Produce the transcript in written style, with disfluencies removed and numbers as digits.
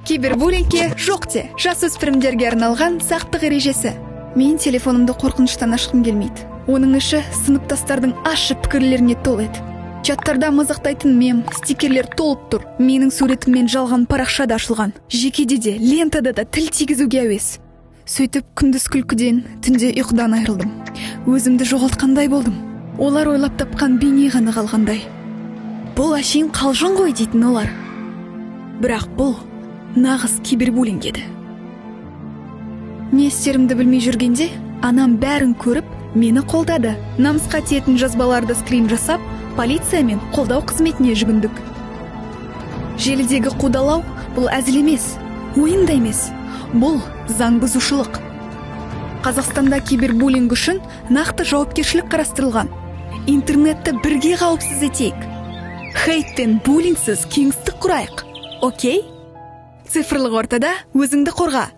Кибербуллингке жоқ де! Жасөспірімдерге арналған сақтық ережесі. Мен телефонымды қорқыныштан ашқым келмейді. Оның іші сыныптастардың ащы пікірлеріне толы еді. Чаттарда мазақтайтын мем, стикерлер толып тұр. Менің суретіммен жалған парақша да ашылған. Жекеде де, лентада да тіл тигізуге әуес. Сөйтіп, күндіз күлкіден, түнде ұйқыдан айырылдым. Өзімді жоғалтқандай болдым. Олар ойлап тапқан бейне ғана қалғандай. Бұл әшейін қалжың ғой дейтін олар. Бірақ бұл нағыз кибербуллинг еді. Не істерімді білмей жүргенде, анам бәрін көріп, мені қолдады. Намысқа тиетін жазбаларды скрин жасап, полиция мен қолдау қызметіне жүгіндік. Желідегі қудалау — бұл әзіл емес, ойын да емес, бұл заң бұзушылық. Қазақстанда кибербуллинг үшін нақты жауапкершілік қарастырылған. Интернетті бірге қауіпсіз етейік. Хейт пен буллингсіз кеңістік құрайық. Окей? Цифрлық ортада өзіңді қорға.